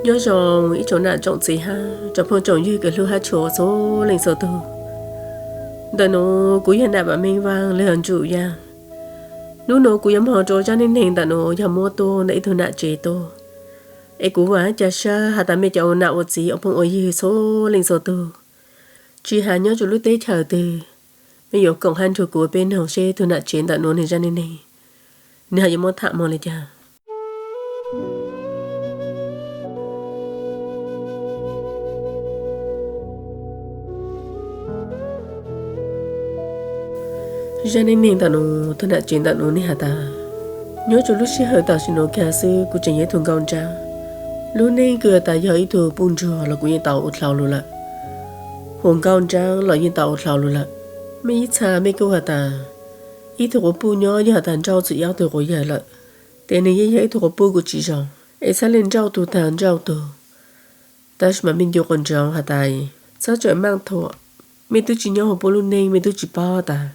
Nyob zoo ib tsoom nam tsoom txiv hab tsoom phooj tsoom ywg kws hlub hab tshua txhua leej txhua tug. Ntawm nuav kuv yog Nam Vam Meej Vaaj los yog Ntsum Yaaj. Nub nuav kuv yuav moog rua zaj neej neeg ntawm nuav yog muab tuaj ntawm ib tug nam tsev tuaj. Es kuv vaam hab ca sab has tas mej cov ua nam ua txiv ua phooj ua ywg txhua leej txhua tug, tsi has nyob rua lub teb chaws twg, mej yuav koom hab nrug kuv ua peb noog seb tug nam tsev ntawm nuav nwg zaj neej neeg nwg ho yuav muab tham moog le caag. Zaj neej neeg ntawm nuav, tug nam tsev ntawm nuav nwg has tas, nyob rua lub sij hawm tam sim nuav kag xwb kuv tseem yog ib tug nkauj nraab. Lub neej kws has tas yog ib tug puj ntsuag los kuv yeej tau ua dlhau lug lawm. Hu nkauj nraab los yeej tau ua dlhau lug lawm. Mej ib txha mej kuj has tas, ib tug quas puj nyob yog has tas nrauj txug ib ob tug quas yawg lawm, tes nwg yeej yog ib tug quas puj kws tsi zoo, es txhaj le nrauj tug taag nrauj tug. Tab sis mas mej ncu quas ntsoov has tas, txhob tseem maaj thuam. Mej tub tsi nyob huv puab lub neej mej tub tsi paub tas,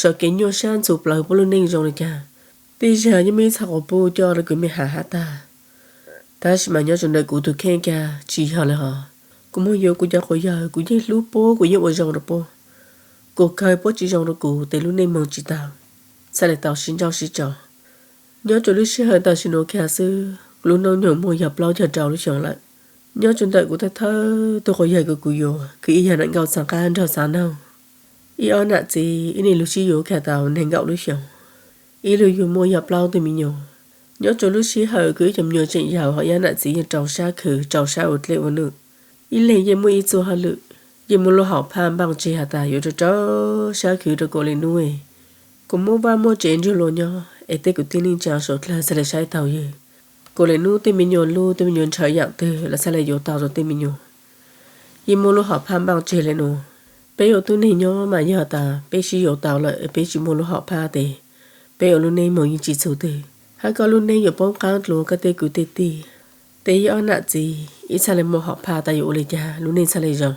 sau kev nyuaj sab ntxhuv plawg huv puab lub neej zoo le caag. Tej zag yeej muaj ib txha quas puj coj lug kws mej has has tag. Tab sis mas nyob rua ntawm kuv tug kheej kag tsi yog le hov. Kuv moog yuav kuv cov quas yawg kuv yeej hlub puab kuv yeej ua zoo rua puab. Kuas kawg puab tsi zoo rua kuv tes lub neej moog tsi taag, txhaj le tau sib nrauj sib tso. Nyob rua lub sij hawm tam sim nuav kag xwb, lub noob nyoog muaj yog plaub caug rau lub xyoo lawm. Nyob rua ntawm kuv thawj thawj tug quas yawg kws kuv yuav kws ib yog nam nkauj txav qab nraug txav noog. Ib ob nam txiv ib niam lug sib yuav kag tau neeg nkaum lub xyoo, ib lug yug muaj yog plaub tug me nyuam. Nyob rua lub sij hawm kws ib cov me nyuam tseem yau hov ib ob nam txiv yeej rau sab khwv rau sab ua dlej ua nwj. Ib leeg yeej muaj ib txuj hauj lwm, yeej muaj lub hom phaj npaaj tseg has tas yuav rau rau sab khwv rua kuas le nub kuas muaj vaaj muaj tsev nrug luas nyob es tej kwv tij neej tsaa suav dlawg txhaj le saib taug yug. Kuas le nub tej me nyuam lub tej me nyuam ntshaw yaam twg los txhaj le yuav tau rua tej me nyuam. Yeej muaj lub hom phaj npaaj tseg le nuav. Peb ua tub neeg nyob mas yog tas peb sib yuav tau lawm peb tsi muaj lub hom phaj tes peb ua lub neej moog yeej tsi txhug twg, hab koj lub neej yuav poob qaab dlua koj tej kwv tej tij. Tes ib ob nam txiv ib txhaj le muaj hom phaj tas yuav ua le caag lub neej txhaj le zoo.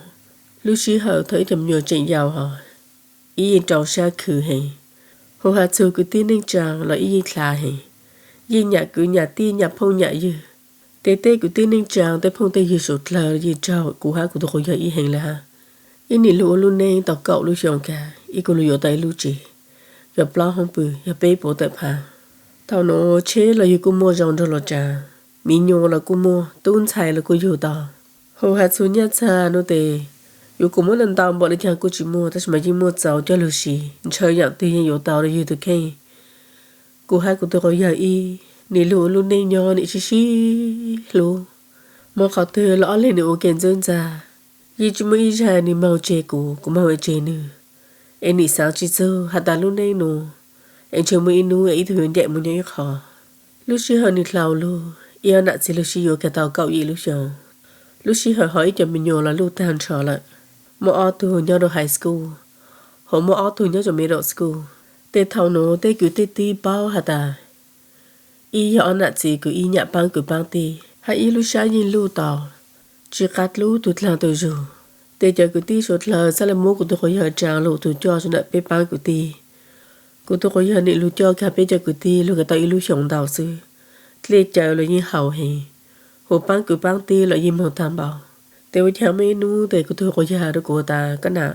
Lub sij hawm thaum ib cov me nyuam tseem yau hov, ib yeej rau sab khwv heev, hu has txug kwv tij neej tsaa los ib yeej dlha heev, yeej nyam kwv nyam tij nyam phooj nyam ywg. Tes tej kwv tij neej tsaa tej phooj tej ywg suav dlawg yeej raug kuv hab kuv tug quas yawg ib heev le hab. Ib niam lug ua lub neej tau kaum lub xyoo kag ib kuas lug yuav tau ib lub tsev, yog plaub hoob pw yog peb puas tawm phaav. Thaum nuav tsheb los yug kuj muaj zoo nraug luas tsaa, mi nyuas los kuj muaj, tub ntxhais los kuj yug tau. Hu has txug nyaj txag nuav tes, yuav kuas muab ntau ntau npaum le caag kuj tsi muaj tab sis mas yeej muaj txaus coj lug siv, ntshaw yaam twg yeej yuav tau rua yug tug kheej. Kuv hab kuv tug quas yawg ib niam lug ua lub neej nyob nim sib sib hlub, moog qhov twg los ob leeg nim ua ke ntxub ntxag. Yeej tsi muaj ib zag nim moog tseg kuv kuv moog tseg nwg, es nim xaav tsi txug has tas lub neej nuav es ntshe muaj ib nub es ib tug yuav ncaim moog nyob ib qho. Lub sij hawm nim dlau lug ib ob nam txiv lug sib yuav kag tau kaum yim lub xyoo. Lub sij hawm hov ib cov me nyuam los luj taag nrho lawm, muaj ob tug nyob rua high school, hos muaj ob tug nyob rua middle school. Tes thaum nuav tej kwv tej tij paub has tas ib yog ob nam txiv kws ib nyam paab kwv paab tij hab ib lub sab yeej luj tau, tsi qab dlub tug dlaag tug zug. Tes cov kwv tij suav dlawg txhaj le muab kuv tug quas yawg tsaa lug tug coj rua ntawm peb paab kwv tij. Kuv tug quas yawg nim lug coj kag peb cov kwv tij lug kag tau ib lub xyoos ntau xwb, dlej cawv los yeej haus heev, hos paab kwv paab tij los yeej moog taag npaum. Tes ua caag muaj ib nub tes kuv tug quas yawg has rua kuv tas, koj nam,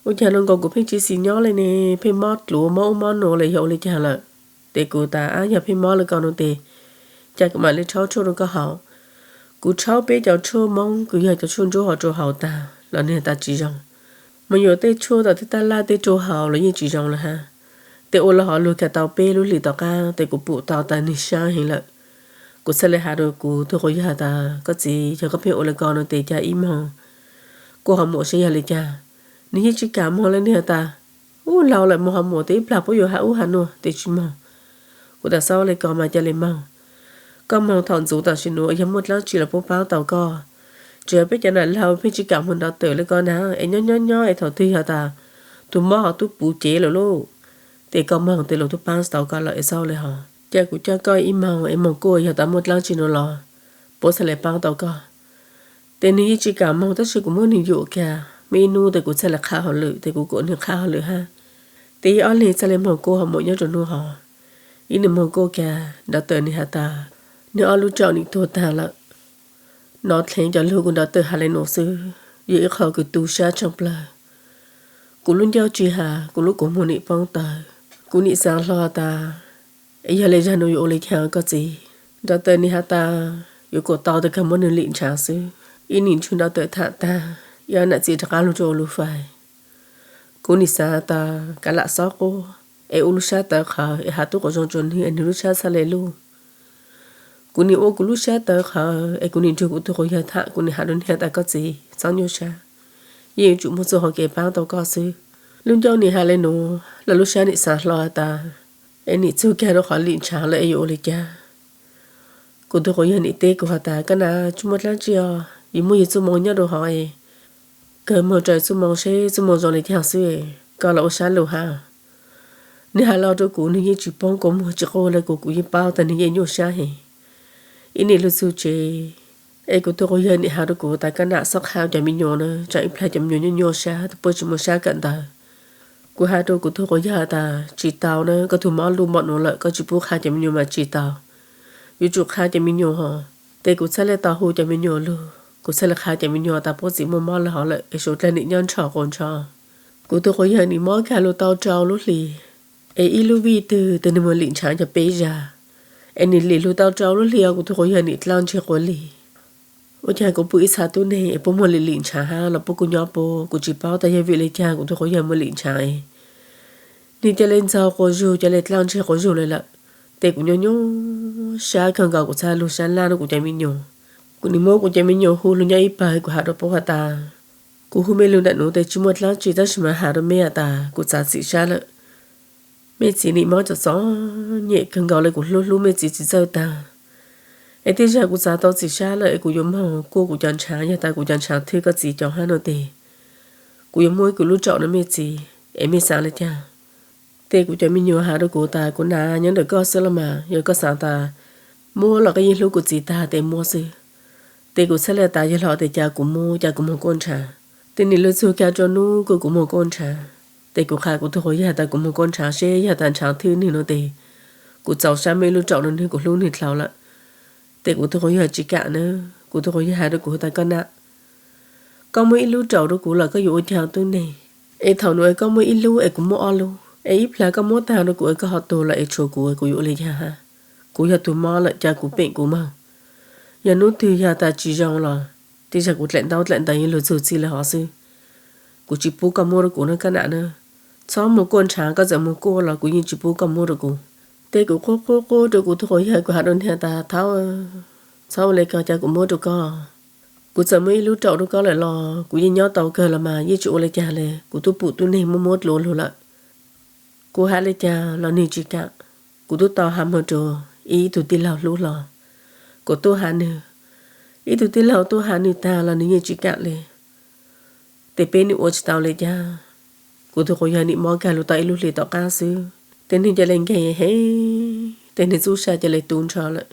ua caag nub nkaus kuv pheej tsi xis nyob le ne, pheej mob dluav mob ub mob nuav le yog ua le caag lawm? Tes kuv tas, ab, yog pheej mob le ko nuav tes, ca kuv mam le rhaub tshuaj rua koj haus. Kuv rhaub peb cov tshuaj Moob kws yog cov tshuaj nruab hov rua haus taag los nwg tas tsi zoo. Moog yuav tej tshuaj tom tej taj laj tej rua haus los yeej tsi zoo le hab. Tes ua le hov lug kag tau peb lub hlis tom qaab tes kuv pum tau tas nwg sab heev lawm. Kuv txhaj le has rua kuv tug quas yawg tas, koj txiv, yog koj pheej ua le ko nuav tes ca ib moog kuas ho muam saib yog le caag. Nwg yeej tsi kam moog le, nwg has tas, ub, laug lawm moog ho muam tes ib plag puab yuav has ub has nuav tes tsi moog. Kuv tas, xaub le ko mas ca le moog. Koj moog thaum ntxuv tam sim nuav yog muaj dlaab tsi los puab paab tau koj. Tsuas yog peb cov nam laug pheej tsi kam moog nrov tawm le ko na, es nyob nyob nyob es thaum twg yog tas tug mob ho tub puv cev lawm lauj, tes koj moog tes luas tub paab tau koj lawm es xaub le hov. Ca kuv coj koj ib moog es moog kuas yog tas muaj dlaab tsi nuav los puab txhaj le paab tau koj. Tes nwg yeej tsi kam moog tab sis kuv muab nwg yuam kag, muaj ib nub tes kuv txhaj le qha hauj lwm tes kuv kuas nwg qha hauj lwm hab. Tes ib ob leeg txhaj le moog kuas ho muam nyob rua nub hov. Ib nwg moog kuas kag nrov tawm nwg has tas nwg ob lub tsaum nim tuag taag lawm. Nov dheev cov lug kuv nrov tawm has le nuav xwb, yog ib qho kws tu sab tshaaj plawg. Kuv lub ncauj tsi has, kuv lub kua muag nim poob tawv. Kuv nim xaav hlo tas, es yog le zag nuav yuav ua le caag koj txiv? Nrov tawm nim has tas yuav kuas tau tag kag muab nwg lim ntshaav xwb. Ib nim ntsug nrov tawm tham tag, ib nam txiv rov qaab lug rua lub fais. Kuv nim xaav tas kav lam xob quaj, es ua lub sab tawv qhawv es has tub quas zoo rua nwg es nwg lub sab txhaj le luj. Kuv nim ua kuv lub sab tawv qhawv es kuv nim nrug kuv tug quas yawg tham, kuv nim has rua nwg tas koj txiv txhob nyuaj sab, yeej yuav tsum muaj txuj hau kev paab tau koj xwb. Lub ncauj nim has le nuav los lub sab nim xaav hlo tas, es nim txug kag rua qhov lim ntshaav lawm es yuav ua le caag? Kuv tug quas yawg nim teb kuv has tas koj nam, tsi muaj dlaab tsi os, yug muaj yug txuj moo nyob rua hov es kawg moog raws txuj moo seb txuj moo zoo le caag xwb, koj los ua sab lug has. Nwg has lo rua kuv nwg yeej tsi poob kua muag tsi quaj le kuv, kuv yeej paub tas nwg yeej nyuaj sab heev. Ib nim lug txug tsev, es kuv tug quas yawg nim has rua kuv tas koj nam, xob qha cov me nyuam na, tsam ib plag cov me nyuam nyuaj nyuaj sab, tus puab tsi muaj sab kawm ntawv. Kuv has rua kuv tug quas yawg tas tsi tau na, koj tug mob luj npaum nuav lawm koj tsi pub qha cov me nyuam mas tsi tau. Yuav tsum qha cov me nyuam hov. Tes kuv txhaj le tau hu cov me nyuam lug, kuv txhaj le qha cov me nyuam tas puab txiv muaj mob le hov lawm es suav dlawg nim nyob nrho quas nrho. Kuv tug quas yawg nim mob kag lug tau rau lub hlis, es ib lub vij twg tes nwg moog lim ntshaav cov peb zag, es nim lim lug tau rau lub hlis os kuv tug quas yawg nim dlaaj ntseg quas lig. Ua caag kuv pum ib txha tub neeg es puab muaj lim lim ntshaav hab los puab kuj nyob puab, kuv tsi paub tas yog vim le caag kuv tug quas yawg muaj lim ntshaav es nwg ca le ntxaug quas zug, ca le dlaaj ntseg quas zug le lawm. Tes kuv nyuaj nyuaj sab kawg nkaus, kuv txhaj lug sab laj rua kuv cov me nyuam. Kuv nim muab kuv cov me nyuam hu lug nyob ib pawg, kuv has rua puab has tas kuv hu mej lug ntawm nuav tes tsi muaj dlaab tsi, tab sis mas has rua mej has tas kuv txav txim sab lawm. Mej txiv nim mob txom txom nyem kawg nkaus le, kuv hlub hlub mej txiv tsi txawj taag. Es tej zag kuv txav tau txim sab lawm es kuv yuav moog kuaj kuv cov ntshaav, yog tas kuv cov ntshaav thwb koj txiv cov hab nuav tes kuv yuav muab kuv lub raum nuav mej txiv, es mej xaav le caag? Tes kuv cov me nyuam has rua kuv tas kuv nam, nyob ntawm koj xwb los mas, yog koj xaav tas muab los koj yeej hlub kuv txiv taag tes muab xwb. Tes kuv txhaj le tas yog le hov tes ca kuv muab, ca kuv moog kuaj ntshaav. Tes nim lug txug kag rua nub kuj kuv moog kuaj ntshaav. Tes kuv qha kuv tug quas yawg tas kuv moog kuaj ntshaav seb yog tas ntshaav thwb nwg nuav tes kuv txaus sab muab ib lub raum rua nwg, kuv hlub nwg dlhau lawm. Tes kuv tug quas yawg tsi kam na, kuv tug quas yawg has rua kuv tas koj nam, koj muab ib lub raum rua kuv los koj yuav ua caag tub neeg? Es thaum nuav es koj muab ib lub es kuv muab ob lub, es ib plag koj muab taag rua kuv es koj ho tuag los es tshuav kuv, kuv yuav ua le caag hab? Kuv yog tug mob lawm, ca kuv peem kuv moog. Yog nub twg yog tas tsi zoo los tej zag kuv dlaim ntaub dlaim ntawv yeej lug txug txij le hov xwb. Kuv tsi pub koj muab rua kuv na koj nam na. Txhob moog kuaj ntshaav, koj txawm moog kuaj los kuv yeej tsi pub koj muab rua kuv. Tes kuv quaj quaj quaj rua kuv tug quas yawg, kuv has rua nwg tas thaub, txhob ua le ko, ca kuv muab rua koj. Kuv txawm muab ib lub raum rua koj lawm los kuv yeej nyob tau kawg los mas, yeej tsi ua le caag le, kuv tub pum tub neeg muab muab dlua lug lawm. Kuv has le caag los nwg tsi kam. Kuv tub tau has moog rua ib tug tij laug hlub hlo, kuv tub has nwg. Ib tug tij laug tub has nwg taag los nwg yeej tsi kam le. Tes peb nwg ua tsi tau le caag. Kuv tug quas yawg nim mob kag lug tau ib lub hlis tom qab xwb, tes nwg ca le nkeeg heev, tes nwg txuj sa ca le tu nrho lawm.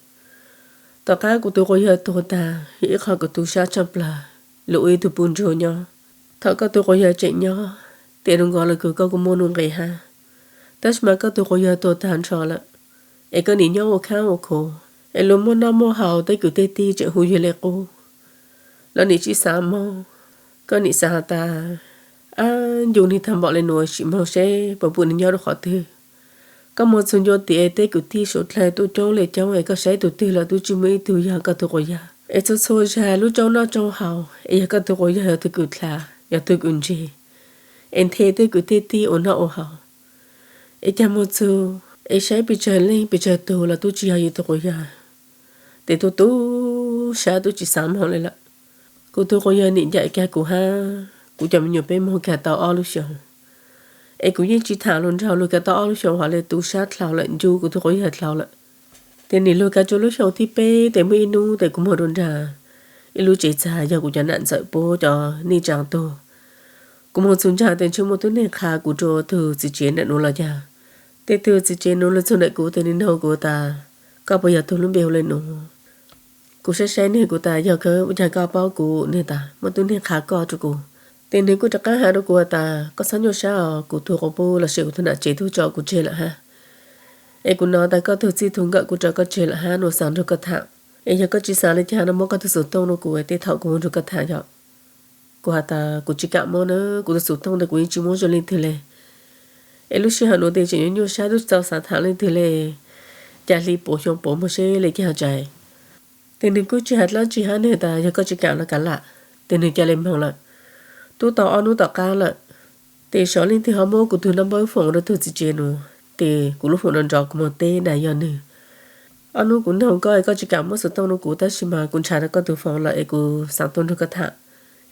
Tom qab kuv tug quas yawg tuag taag, yog ib qho kws tu sab tshaaj plawg, lug ua ib tug puj ntsuag nyob. Thaum koj tug quas yawg tseem nyob, tes zoo nkaus le kws koj kuj muaj nuj nqis hab. Tab sis mas koj tug quas yawg tuag taag nrho lawm, es koj nim nyob ua khaab ua khuv, es luag muaj noj muaj haus, tej kwv tej tij tseem hu yawg le qub, los nim tsi xaav moog. Koj nim xaav has tas, ab, ncu nwg taag npaum le nuav, sim moog seb puas pum nwg nyob rua qhov twg. Koj moog txug ncua tim es tej kwv tij suav dlawg tub coob le coob, es koj saib tug twg los tub tsi muaj ib tug yog koj tug quas yawg. Es txhua txhua zag lub rooj noj rooj haus es yog koj tug quas yawg yog tug kws dlha, yog tug kws ntseg, es nthe tej kwv tej tij ua noj ua haus. Es caag moog txug es saib pes tsawg leej pes tsawg tug los tub tsi yog yug tug quas yawg. Tes tub tu sab tub tsi xaav moog le lawm. Kuv tug quas yawg nim ncaim kag kuv hab kuv cov me nyuam peb moog kag tau ob lub xyoos. Es kuv yeej tsi tham lug nraug lug kag tau ob lub xyoos hov le, tu sab dlhau lawm, ncu kuv tug quas yawg dlhau lawm. Tes nim lug kag rua lub xyoo thib peb tes muaj ib nub tes kuv moog rua nraag ib lub tsev txag yog kuv cov nam ntxawm puab cov neej tsaa tug. Kuv moog txug nraag tes ntshe muaj tub neeg qha kuv rua tug txiv tsev ntawm nuav los caag. Tes tug txiv tsev nuav lug txug ntawm kuv tes nwg noog kuv tas, koj puas yog tug lub npe hu le nuav? Kuv saib saib nwg, kuv tas yog kawg, ua caag koj paub kuv? Nwg tas muaj tub neeg qha koj rua kuv. Tes nwg kuj rov qaab has rua kuv tas koj txhob nyuaj sab os, kuv tug quas puj los sis kuv tug nam tsev tug tso kuv tseg lawm hab. Es kuv nov tas koj tug txij tug nkawm kuj tso koj tseg lawm hab, nuav xaav nrug koj tham. Es yog koj tsis xav li cas no muab koj tus xov tooj rau kuv, tej thaum kuv mus nrog koj tham yom. Kuv has tas kuv tsis kam muab na, kuv tus xov tooj ntawd kuv yeej tsis muab zoo leej twg li. Es lub sij hawm nuav tes tseem yuav nyuaj sab, twb tsis tau xav tham leej twg li, cas hli puav xyoo puav moog seb li cas tsaim. Tes nwg kuj tsis has dlaab tsi hab, nwg has tas yog koj tsis kam los kav lam. Tes nwg ca le moog lawm. Tub tau ob nub tom qaab lawm, tes saib leej twg ho muab kuv tug nab npawb foom rua tug txiv tsev nuav, tes kuv lub foom nrov nrov kuv moog teb na yog nwg. Ob nub kuv noog koj, koj tsis kam muab xov tooj rau kuv, tab sis mas kuv nrhav tau koj tug foom lawm es kuv xaav tuaj nrug koj tham,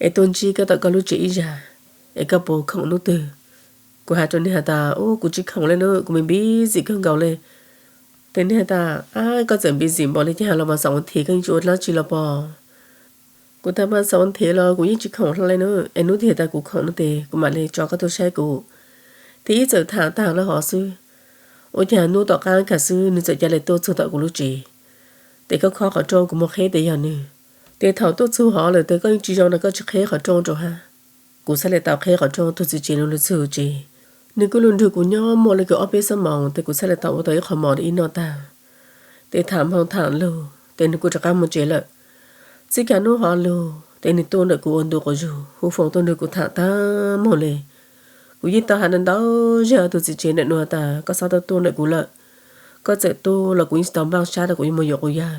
es tuaj ntsib koj tom koj lub tsev ib zag, es koj puas khoom nub twg? Kuv has rua nwg has tas, u, kuv tsis khoom le na, kuv me npib zim kawg nkaus le. Tes nwg has tas, a, koj txawm npib zim npaum le caag los mas xaum thiv koj yeej tsis ua dlaab tsi los pog. Kuv tas mas xaum thiv los kuv yeej tsis khoom hlo le na, es nub twg has tas kuv khoom nub tes kuv mam le tso koj tuaj saib kuv. Tes ib txawm tham taag lawm hov xwb, ua caag nub tom qaab kag xwb nwg txawm ca le tuaj txug tom kuv lub tsev. Tes koj khob qhov rooj, kuv moog qheb tes yog nwg. Tes thaum tuaj txug hov lawm tes koj yeej tsis zoo no, koj tsis qheb qhov rooj rua hab? Kuv txhaj le tau qheb qhov rooj, tug txiv tsev nuav lug txug tsev. Nwg kuj lug nrug kuv nyob muaj le kws ob peb xuab moos, tes kuv txhaj le tau ua tau ib qho mov rua ib noj taag. Tes tham moog tham lug tes nwg kuj rov qaab moog tsev lawm. Txij kag nub hov lug tes nwg tuaj ntawm kuv ua ntu quas zug, hu foom tuaj nrug kuv tham taag moog le. Kuv yeej tau has ntau ntau zag tug txiv tsev ntawm nuav tas koj xob tuaj tuaj ntawm kuv lawm. Koj txawm tuaj los kuv yeej tsis tau npaaj sab rua kuv yuav moog yuav quas yawg.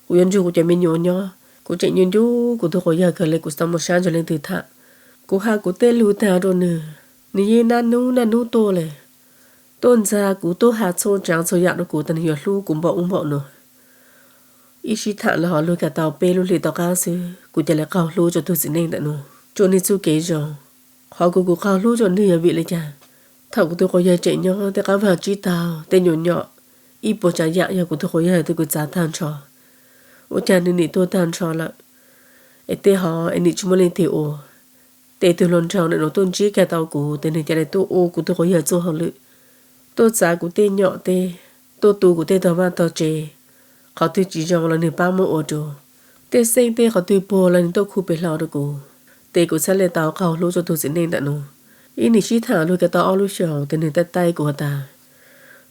Kuv yuav nrug kuv cov me nyuam nyob, kuv tseem nyuaj ncu kuv tug quas yawg kawg le, kuv tsis tau moog sab nrug leej twg tham. Kuv has kuv tej lug taag rua nwg, nwg yeej naj nub naj nub tuaj le. Tuaj ntxag kuv, tuaj has txhua tsaav txhua yaam rua kuv tas nwg yuav hlub kuv npaum ub npaum nuav. Ib sib tham lawm hov lug kag tau peb lub hlis tom qaab xwb, kuv ca le qaug hlub rua tug txiv neej ntawm nuav, rua nwg txuj kev zoo. Qhov kuv, kuv qaug hlub rua nwg yog vim le caag? Thaum kuv tug quas yawg tseem nyob, tej qaab vaag tsib taug, tej nyuam nyom, ib puas tsaav yaam yog kuv tug quas yawg tug kws txav taag nrho. Ua caag nwg nim tuag taag nrho lawm, es tej hov es nim tsis muaj leej twg ua. Tes tug hluas nraug ntawm nuav tuaj ntsib kag tau kuv, tes nwg ca le tuaj ua kuv tug quas yawg txuj hauj lwm, tuaj txav kuv tej nyom tej, tuaj tu kuv tej tog vaaj tog tse. Qhov twg tsis zoo los nwg pab muab ua rua. Tej xeej tej qhov twg puag los nwg tuaj khu peg hlo rua kuv, tes kuv txhaj le tau qaug hlub rua tug txiv neej ntawm nuav. Ib nim sib tham lug kag tau ob lub xyoos, tes nwg taij taij kuv has tas,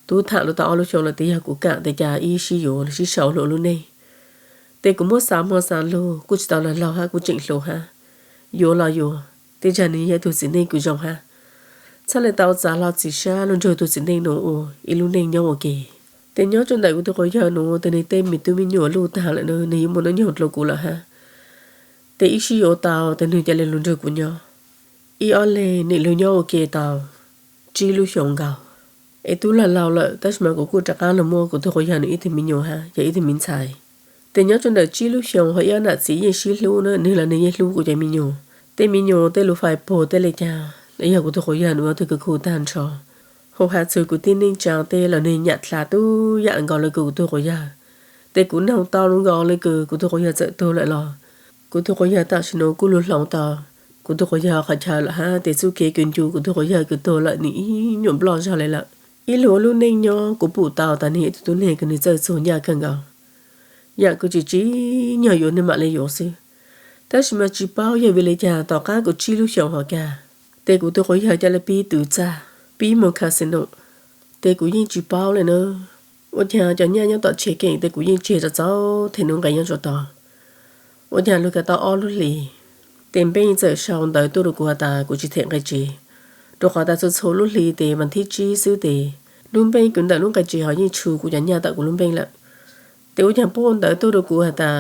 tub, tham lug tau ob lub xyoos lawm, tes yog kuv kaam tes cas ib sib yuav, nwg sib sau lug lub neej. Tes kuv muab xaav moog xaav lug kuj tsis tau laug laug hab, kuj tseem hluas hab. Yuav los yuav, tej zag nwg yog tug txiv neej kws zoo hab. Txhaj le tau txav hlo txiv sab lug nrug tug txiv neej nuav ua ib lub neej nyob ua ke. Tes nyob rua ntawm kuv tug quas yawg nuav, tes nwg tej me tub me nyuam luj taag lawm, nwg yuav muaj nub nyoog dlua kuv lawm hab. Tes ib sib yuav tau, tes nwg ca le lug nrug kuv nyob. Ib ob leeg nim lug nyob ua ke tau tsib lub xyoos nkaus, es tub laug laug lawm, tab sis mas kuv kuj rov qaab lug muaj kuv tug quas yawg nwg ib tug me nyuam hab, yog ib tug me ntxhais. Tes nyob rua ntawm tsib lub xyoos ho ib ob nam txiv yeej sib hlub na, nwg los nwg yeej hlub kuv cov me nyuam. Tej me nyuam tej lug fais puag tej le caag los yog kuv tug quas yawg nuav tug kws khu taag nrho. Hu has txug kuv tej neej tsaa tej los nwg nyam dlha tub yaam nkaus le kws kuv tug quas yawg. Tes kuv noog tau lug nkaus le kws kuv tug quas yawg txawm tuag lawm los, kuv tug quas yawg tam sim nuav kuj lug hloov tau kuv tug quas yawg qhov chaw lawm hab. Tes txuj kev kws ncu kuv tug quas yawg kws tuag lawm nim ib nyuam nploj zog le lawm. Ib lub, lub neej nyob kuv pum tau tas nwg yog ib tug tub neeg kws nwg txawj txug nyaj kawg nkaus. Yaam kws tsis tsim nyog yuav nwg mam le yuav xwb. Tab sis mas tsis paub yog vim le caag tom qaab kuv tsib lub xyoos hov kag, tes kuv tug quas yawg ca le pib tw txaj, pib moog casino. Tes kuv yeej tsis paub le na. Ua caag cov nyaj nyob tom tsheb keem tes kuv yeej tseg txaus txaus them nuv nqe nyob rua tod. Ua caag lug kag tau ob lub hlis, tes Npeej txawm sau ntawv tuaj rua kuv has tas kuv tsis them nqe tsev, rua qhov tas txhua txhua lub hlis tes vas thib tsib xwb tes lub npeej kws ntawm lub nqe tsev hov yeej tshu kuv cov nyaj tom kuv lub npeej lawm. Tes ua caag puab ua ntawv tuaj rua kuv has tas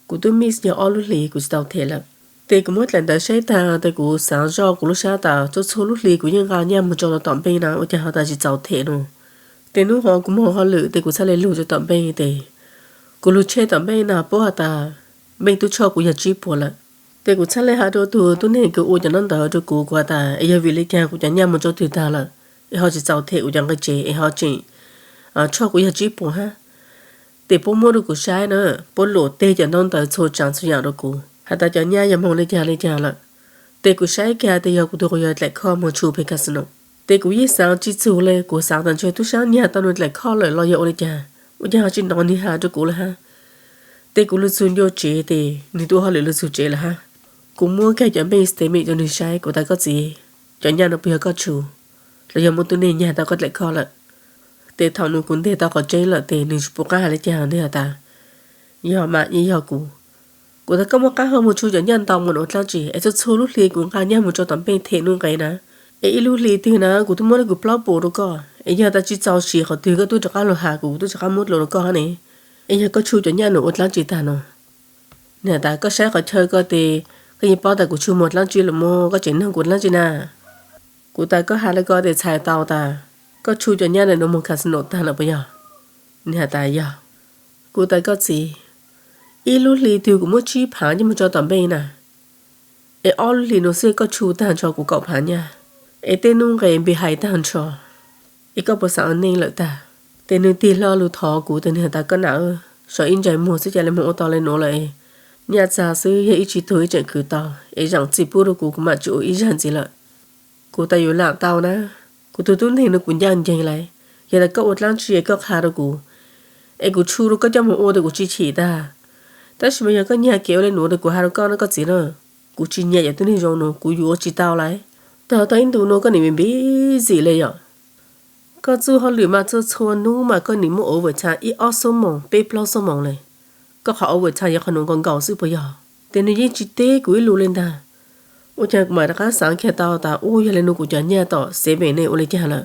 kuv tub miss yog ob lub hlis kuv tsis tau them lawm. Tes kuv muab dlaim ntawv saib taag tes kuv xaav zoj kuv lub sab tas txhua txhua lub hlis kuv yeej nqa nyaj moog tso tom npeej na, ua caag ho tas tsis txaus them no. Tes nub hov kuv moog hauj lwm tes kuv txhaj le lug rua tom npeej tes kuv lug tshej tom npeej na puab has tas npeej tub tshoj kuv yog tsib puas lawm. Tes kuv txhaj le has rua tug tub neeg kws ua cov nub ntawd rua kuv, kuv has tas es yog vim le caag kuv cov nyaj moog tso twg taag lawm es ho tsis txaus them kuv cov nqe tsev es ho tseem tshoj kuv yog tsib puas hab. Tes puab muab rua kuv saib na, puab luam teg cov nub ntawd txhua tsaav txhua yaam rua kuv has tas cov nyaj yog moog le caag le caag lawm. Tes kuv saib kag tes yog kuv tug quas yawg dlaim khoj moog tshu peg casino. Tes kuv yeej xaav tsis txug le, kuv xaav tas ntshe tub saab nyag tau nwg dlaim khoj lawm los yog ua le caag, ua caag ho tsis nov nwg has rua kuv lawm hab. Tes kuv lug txug ncua tsev tes nwg tub hauj lwm lug txug tsev lawm hab. Kuv muab kag cov npeej statement rua nwg saib, kuv tas koj txiv, cov nyaj nuav puas yog koj tshu los yog muaj tub neeg nyag tau koj dlaim khoj lawm? Tes thaum nuav kuv nteg tau qhov tseeb lawm tes nwg tsis pum qaab has le caag, nwg has tas Yog mas, yeej yog kuv. Kuv tas koj muaj qab hau mus tshu cov nyaj ntau mus ua dlaab tsi es txhua txhua lub hli kuv nqa nyaj mus rau tom npeej them nuj nqes na, es ib lub hli twg na kuv twb muab kuv plaub puas rau koj, es yog tas tsis txaus siv qhov twg koj twb rov qab los has kuv, kuv twb rov qab muab dlua rau koj hab ne. Es yog koj tshu cov nyaj nuav ua dlaab tsi tag no? Nwg has tas koj saib qhov chaw ko tes koj yeej paub tas kuv tshu mus dlaab tsi lawm mog, koj tseem noog kuv dlaab tsi na? Kuv tas koj has le ko tes txhais tau tas koj tshu cov nyaj ntawm nuav mus casino tag lawm puas yog? Nwg has tas yog. Kuv tas koj txiv, ib lub hli twg kuv muab tsib phaav nyaj mus tso tom npeej na, es ob lub hlis nuav xwb koj tshu tag nrho kuv kaum phaav nyaj, es tej nuj nqes npis hais tag nrho, es koj puas xaav ua neej lawm tag? Tes nwg tig hlo lug thov kuv tes nwg has tas koj nam, sov ib ntsais muag xwb ca le moog ua tau le nuav lawm, nyaj txag xwb yog ib tsib tug ib tseem khwv tau, es zaam txim pub rau kuv, kuv mam tsis ua ib zag ntxiv lawm. Kuv tas yuav lam tau na, kuv tug tub neeg nuav kuv ncaaj nceeg lawm, yog tas koj ua dlaab tsi es koj qha rau kuv, es kuv tshu rau koj coj moog ua tes kuv tsis chim tag. Tab sis mas yog koj nyiag kev ua le nuav tes kuv has rau koj na koj txiv na, kuv tsis nyiam cov tub neeg zoo nuav, kuv yuav tsis tau lawm. Tog tau ib ntu nuav koj nim npib zim le yom. Koj txuj hauj lwm mas txhua txhua nub mas koj nim muab overtime ib ob xuab moos peb plaub xuab moos le. Koj qhov overtime yog qhov nuav nkaus nkaus xwb puas yog? Tes nwg yeej tsis teb kuv ib lus le ntag. Ua caag kuv mam rov qab xaav kiag tau tas ua yog le nuav kuv cov nyaj tom seven ne ua le caag lawm.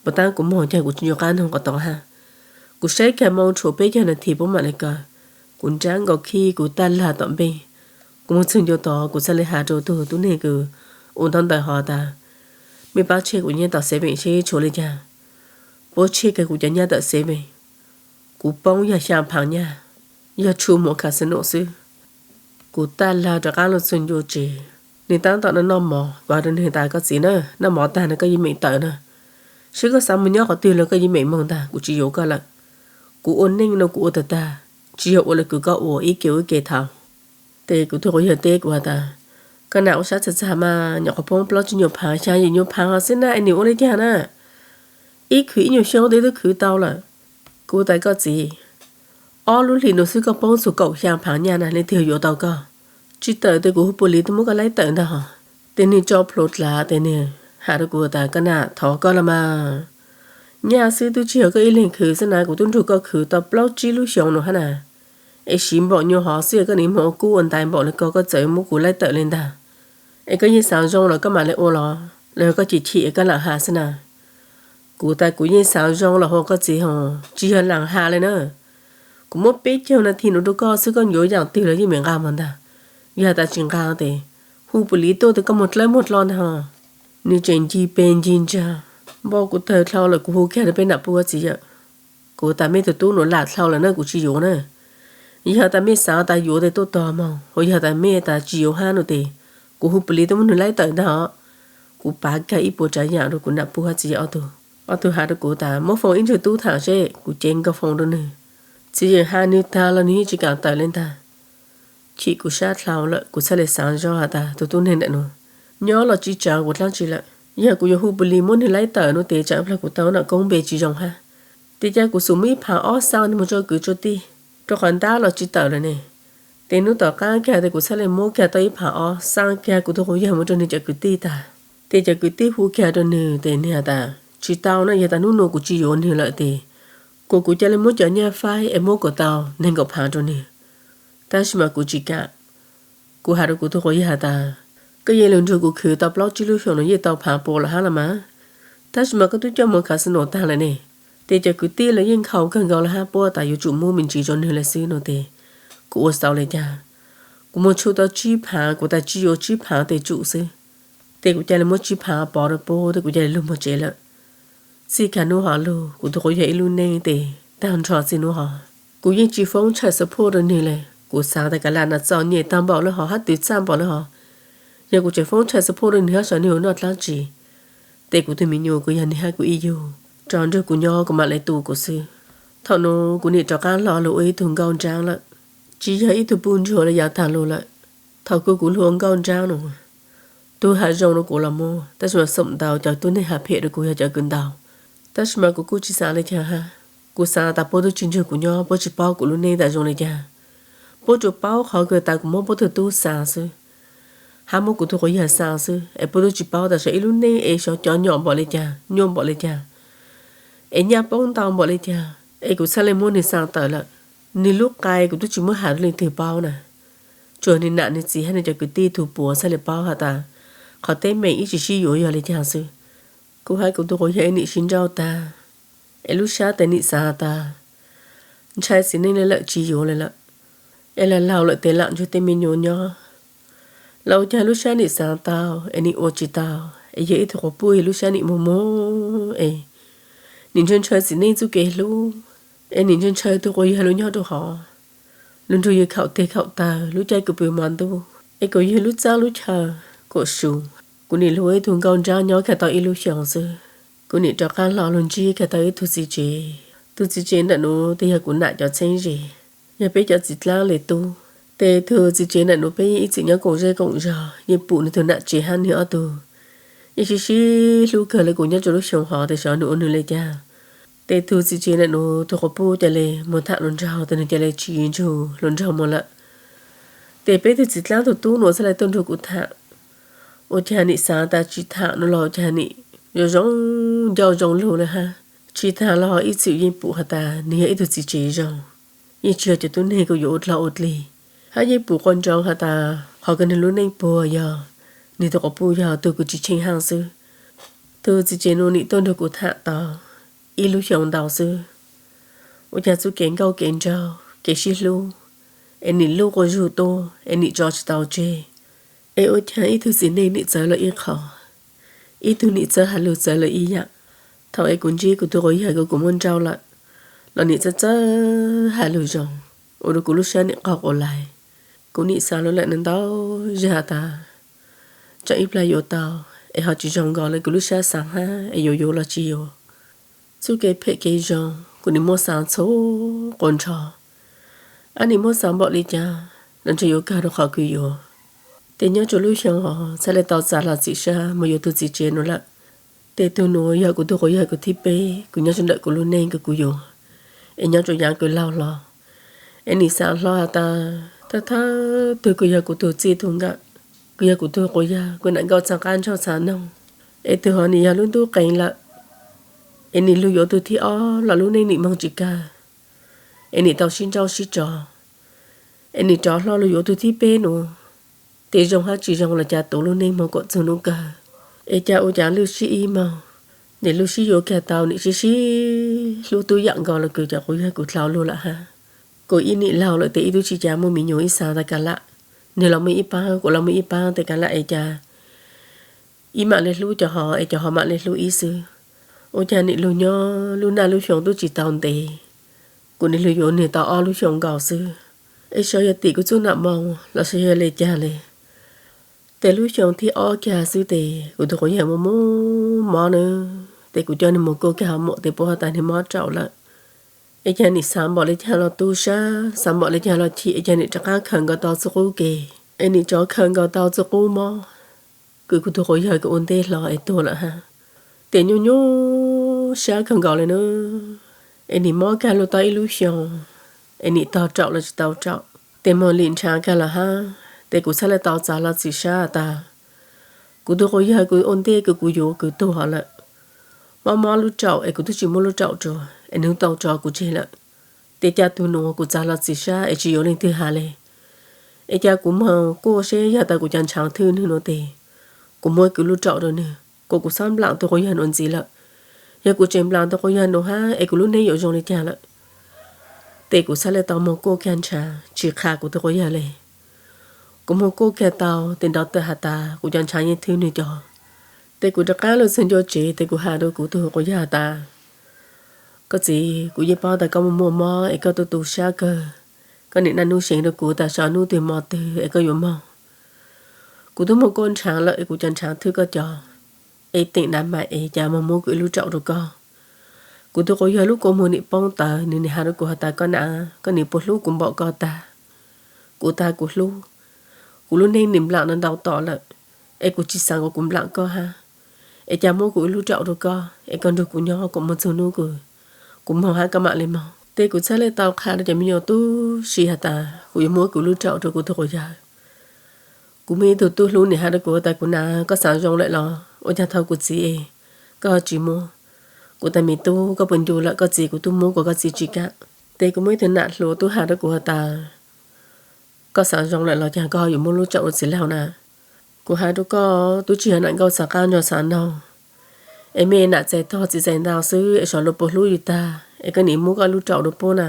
Puas tab kuv moog caag kuv tsis nco qab noog qhov tod hab. Kuv saib kiag moo tshuav peb caug nas this puab mam le kaw. Kuv nraab nkaus khib kuv taj lag tom npeej. Kuv moog txug ncua tod kuv txhaj le has rau tug tub neeg kws ua ntaub ntawv hov tas, mej pab tshem kuv nyaj tom seven seb tshuav le caag. Puab tshem kiag kuv cov nyaj tom seven, kuv poob yog xyaa phaav nyaj, yog tshu mus casino xwb. Kuv taj lag rov qab lug txug ncua tsev, nwg tab tom noj mov, kuv has rau nwg tas koj txiv na, noj mov tag no koj yeej meem tawm na, seb koj xav mus nyob qhov twg los koj yeej meem moog ntag, kuv tsis yuav koj lawm. Kuv ua neej no kuv ua tag tag, tsis yog ua le kws koj ua ib ke ua ib ke thaum. Tes kuv tug quas yawg teb kuv has tas, koj nam ua sab txag txag mas, nyuam qhuav poob plaub tsib nyuas phaav, xyaa yim nyuas phaav hov xwb na es nim ua le caag na? Ib khwv ib nyuas xyoo tes twb khwv tau lawm. Kuv tas koj txiv, ob lub hlis nuav xwb koj poob txug kaum xyaa phaav nyaj na, leej twg yuav tau koj? Tsis tawm tes kuv hu police tuaj muab koj laib tawm ntag hos. Tes nwg tso plhuav dlav tes nwg has rau kuv tas koj nam, thov koj los mas, nyaj xwb twb tsis yog koj ib leeg khwv xwb na, kuv twb nrug koj khwv tau plaub tsib lub xyoo nuav hab na, es siv npaum nyuas hov xwb koj nim moog ua kub ua ntais npaum le ko, koj txawm muab kuv laib tawm le ntag. Es koj yeej xaav zoo los koj mam le ua los, los yog koj chim chim koj lam has xwb na? Kuv tas kuv yeej xaav zoo los hos koj txiv hos, tsis yog lam has le na. Kuv muab peb caug nas this nuav rau koj xwb, koj yuav yaam twg los yeej meem nqa moog ntag. Yog has tas tsis nqa tes hu police tuaj tes koj muag dlawb muag dlo ntag hos. Nwg tseem ncig pes ncig ntsag, npau kuv tawg dlhau lawm, kuv hu kiag rau peb nam puj txiv yawm. Kuv tas mej tug tub nuav lam dlhau lawm na, kuv tsis yuav na. Yog tas mej xaav tas yuav tes tuaj tog moog, hos yog tas mej tas tsis yuav hab no tes kuv hu police tuaj muab nwg laib tawm ntag os. Kuv pav kag ib puas tsav yaam rau kuv nam puj hab txiv yawm ob tug. Ob tug has rau kuv tas muab foos ib ntsuag tub tham seb, kuv cev nkaus foos rau nwg. Txiv yawm has nwg tag los nwg yeej tsis kaam tawm le ntag. Chim kuv sab dlhau lawm, kuv txhaj le xaav zoo has tas tug tub neeg ntawm nuav nyob los tsis tsav kuv dlaab tsi lawm. Yog kuv yuav hu police muab nwg laib tawm no tes tsam ib plag kuv tau nam koob npe tsis zoo hab. Tes ca kuv xub muab ib phaav ob xaa nwg moog tsua kwv tsua tij, rua qhov ntab los tsis tawm lawm ne. Tes nub tom qaab kag tes kuv txhaj le muab kag tau ib phaav ob xaa kag kuv tug quas yawg moog rua nwg cov kwv tij tag. Tes cov kwv tij hu kag rua nwg tes nwg has tas tsis tau na, yog tas nub nuav kuv tsis yuav nwg lawm tes kuas kuv ca le muab cov nyaj faib es muab kuas tau neeg nkaum phaav rua nwg. Tab sis mas kuv tsis kaam. Kuv has rua kuv tug quas yawg has tas koj yeej lug nrug kuv khwv tau plaub tsib lub xyoo nuav yeej tau phaav puas lawm hab los mas, tab sis mas koj twb coj moog casino tag lawm ne. Tes cov kwv tij los yeej nkhaus kawg nkaus lawm hab, puab tas yuav tsum muab me ntsis rua nwg le xwb no tes kuv ua xaus le caag? Kuv moog tshu tau tsib phaav, kuv tas tsis yuav tsib phaav tes tsum xwb. Tes kuv ca le muab tsib phaav pov rua puab tes kuv ca le lug moog tsev lawm. Txij kag nub hov lug kuv tug quas yawg ib lub neej tes taag nrho txij nub hov kuv yeej tsis foob child support rua nwg le. Kuv xaav tas kav lam nas txom nyem taag npaum le hov hab twv txaj npaum le hov, yog kuv tseem foob child support rua nwg hab saum nwg ua noj dlaab tsi? Tes kuv tug me nyuam kuv yog nwg hab kuv ib yug, tso nrug kuv nyob kuv mam le tu kuv xwb. Thaum nuav kuv nim rov qaab hlo lug ua ib tug nkauj nraab lawm, tsis yog ib tug puj ntsuag le yav taag lug lawm. Thaum kuv, kuv lug ua nkauj nraab nuav, tug has zoo rua kuv los muaj, tab sis mas xoom ntau cov tub neeg has phem rua kuv yog cov kws ntau. Tab sis mas kuv kuj tsis xaav le caag hab. Kuv xaav tas puab tub tsis nrug kuv nyob, puab tsis paub kuv lub neej tas zoo le caag. Puab tsuas paub qhov kws tas kuv muab puab tug tub xaav xwb, hab muab kuv tug quas yawg xaav xwb, es puab tub tsis paub tas saum ib lub neej es xyov cov nyom npaum le caag, nyuaj npaum le caag, es nyaj poob ntau npaum le caag, es kuv txhaj le muab nwg xaav tawm lawm. Nws lub qai kuv twb tsis muab has rau leej twg paub na, tsuas nws nam nws txiv hab nws cov kwv tij tug puav txhaj le paub has tas qhov teeb meem ib tsis sib yuav yog le caag xwb. Kuv has kuv tug quas yawg es nim sib nrauj tag, es lub sab tes nim xaav tas ntshai txiv neej le lawm tsis yuav le lawm, es lam laug lawm tes lam nrug tej me nyuam nyob los ua caag lub sab nim xaav tau es nim ua tsis tau, es yog ib tug quas puj yog lub sab nim muag muag es nim ntshaw ntshaw txiv neej txuj kev hlub, es nim ntshaw ntshaw tug quas yawg lug nyob rua hov, lug nrug yawg khaum teg khaum taw lub caij kws pw mos ntuj, es kuas yawg lub txaj lub chaw kuas su. Kuv nim lug ua ib tug nkauj nrab nyob kag tau ib lub xyoos xwb, kuv nim rov qaab hlo lug ntsib kag tau ib tug txiv tsev. Tug txiv tsev ntawm nuav tes yog kuv nam cov txheeb ze, yog peb cov txiv dlaab le tub. Tes tug txiv tsev ntawm nuav peb yeej ib txwm nyob koom zej koom zog, yeej pum nwg tug nam tsev hab nwg ob tug yeej sib sib hlub kawg le. Kuv nyob rua lub xyoo hov tes xyov nwg ua nwg le caag, tes tug txiv tsev ntawm nuav tug quas puj ca le moog tham lug nraug tes nwg ca le tsis ntsug lug nraug moog lawm. Tes peb tug txiv dlaab tug tub nuav txhaj le tuaj nrug kuv tham, ua caag nim xaav tas tsis tham nuav los ua caag nim zoo zoo ncauj zoo lug le hab. Tsis tham los ib txwm yeej pum has tas nwg yog ib tug txiv tsev zoo, yeej tsis yog cov tub neeg kws yuav ua dlog ua dlig, hab yeej pum quas nroos has tas qhov kws nwg lub neej puag yog nwg tug quas puj yog tug kws tsis tsheej haaj xwb. Tug txiv tsev nuav nim tuaj nrug kuv tham tau ib lub xyoo ntau xwb, ua caag txuj kev nkauj kev nraug kev sib hlub es nim lub quas zug tuaj es nim tso tsis tau tseg. Es ua caag ib tug txiv neej nim txawv lawm ib qho, ib tug nim txawb has lug txawv lawm ib yaam. Thaum es kuv ntsib kuv tug quas yawg kws kuv muab nrauj lawm los nim txawb txawb has lug zoo, ua rua kuv lub sab nim qaug quas lais. Kuv nim xaav lug lawm ntau zag has tas tsam ib plag yuav tau es ho tsis zoo nkaus le kuv lub sab xaav hab es yuav yuav los tsis yuav. Txuj kev phem kev zoo kuv nim muab xaav txhua quas nrho. Ab nim muab xaav npaum le caag los ntshe yuav kawg rua qhov kws yuav. Tes nyob rua lub xyoo hov txhaj le tau txav los txim sab moog yuav tug txiv tsev nuav lawm. Tes tug nuav yog kuv tug quas yawg kws thib peb kws nyob rua ntawm kuv lub neej kws kuv yuav, es nyob rua yaav kws laug hlo. Es nim xaav hlo has tas thawj thawj tug kws yog kuv tug txij tug nkawm, kws yog kuv tug quas yawg kws nam nkauj txav qab nraug txav noog, es tug hov nim yog lub ntuj qee lawm. Es nim lug yuav tug thib ob los lub neej nim moog tsis kawg, es nim tau sib nrauj sib tso. Es nim rov hlo lug yuav tug thib peb nuav, tes zoo hab tsis zoo los cas tuv lub neej moog kuas txug nub kawg. Es cas ua cav lwj sib ib moog, nim lub sib yuav kag tau nim sib sib hlub tub yaam nkaus le kws cov quas yawg kws dlhau lug lawm hab. Kuas ib nim laug lawm tes ib tug tsis cav muaj me nyuam ib xaav tas kav lam, nwg los muaj ib paab kuas los muaj ib paab tes kav lam es cas ib mam le hlub cov hov es cov hov mam le hlub ib xwb. Ua caag nim lug nyob lub naj lub xyoo tub tsis tau ntev, kuas nim lug yuav nwg tau ob lub xyoo nkaus xwb. Es xyov yog tim kuv txuj nam moo los xyov yog le caag le, tes lub xyoo thib ob kag xwb tes kuv tug quas yawg mob mob mob na, tes kuv coj nwg moog kuaj kag hov muam tes puab has tas nwg mob raum lawm. Es caag nim xaav npaum le caag los tu sab, xaav npaum le caag los chim, es caag nim rov qaab khaws nkaus tau txuj qub ke, es nim rov khaws nkaus tau txuj qub mob kws kuv tug quas yawg kws ua ntej hlo es tuag lawm hab. Tes nyuaj nyuaj sab kawg nkaus le na, es nim mob kag lug tau ib lub xyoo, es nim tog raum los tsis tau raum, tes moog lim nrhav kag lawm hab. Tes kuv txhaj le tau txav los txim sab tas kuv tug quas yawg kws ua ntej kws kuv yuav kws tuag lawm, mob mob lub raum es kuv twb tsis muab lub raum rua es nwg tau tso kuv tseg lawm. Tes cas tug nuav kuv txav los txim sab es tsis yuav leej twg has le. Es cas kuv moog kuaj seb yog tas kuv cov ntshaav thwj nwg nuav tes kuv muab kuv lub raum rua nwg, kuas kuv xaav nplaam tug quas yawg nuav ntxiv lawm. Yog kuv tseem nplaam tug quas yawg nuav hab es kuv lub neej yuav zoo le caag lawm. Tes kuv txhaj le tau moog kuaj kag ntshaav tsis qha kuv tug quas yawg le. Kuv moog kuaj kag tau tes nrov tawm has tas kuv cov ntshaav yeej thwj nwg cov. Tes kuv rov qaab lug txug ncua tsev tes kuv has rua kuv tug quas yawg has tas, koj txiv, kuv yeej paub tas koj muaj muaj mob es koj tu tu sab kawg, koj nim naj nub seev rua kuv tas xyov nub twg mo twg es koj yuav moog. Kuv tub moog kuaj ntshaav lawm es kuv cov ntshaav thwj koj cov, es teem nav mas es cas moog muab kuv ib lub raum rua koj. Kuv tug quas yawg lub kua muag nim poob tawv, nwg nim has rua kuv has tas koj nam, koj nim puas hlub kuv npaum koj tag. Kuv tas kuv hlub. Kuv lub neej nim nplaam ntau ntau tom lawm, es kuv tsis xaav kuas kuv nplaam koj hab. Es cas muab kuv ib lub raum rua koj es koj nrug kuv nyob kuas moog txug nub kws kuv moog hab koj mam le moog. Tes kuv txhaj le tau qha rua cov me nyuam tub si has tas kuv yuav muab kuv lub raum rua kuv tug quas yawg. Kuv muaj ib tug tub hlub nim has rua kuv tas kuv nam, koj xaav zoo lawm los ua caag thaum kuv txiv es koj ho tsis muab. Kuv tas me tub, koj puas ncu lawm, koj txiv kuv tub muab kuas koj txiv tsis kam. Ces kuv muaj ib tug nam hluas tub has rau kuv has tas, koj xav zoo lawm los cas koj yuav muab lub tsaum rau txiv laug na? Kuv has rau koj, twb tsis yog nam nkauj xav qab ntsog xav noog, es me nam txais tog txiv txais ntau xwb es xyov luag puas hlub yus tag es koj nim muab koj lub tsaum rau puab na.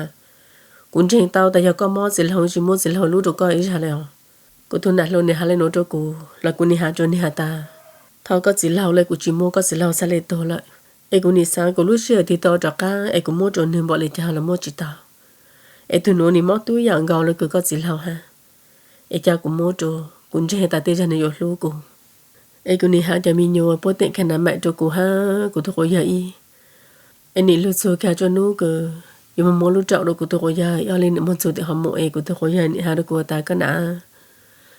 Kuv ntseeg tau tas yog koj mob txiv laug tsis muab txiv laug lub rau koj ib zag li os. Kuv tus nam hluas nim has li nuav rau kuv los kuv nim has rua nwg has tas, thov koj txiv laug le, kuv tsis muab koj txiv laug xav le tuag lawm. Es kuv nim xaav kuv lub sij hawm tig tau rov qab es kuv muab rua nwg npaum le caag los muab tsis tau. Es tug nuav nim mob tub yam nkaus le kws koj txiv laug hab. Es ca kuv muab rua, kuv ntseeg tas tej zag nwg yuav hlub kuv. Es kuv nim has cov me nyuas puab teem kag nav maim rua kuv hab kuv tug quas yawg ib. Es nim lug txug kag tsua nub kws yuav moog muab lub tsaum rua kuv tug quas yawg, yog le nim moog txug tim hov mus es kuv tug quas yawg nim has rua kuv tas, koj nam,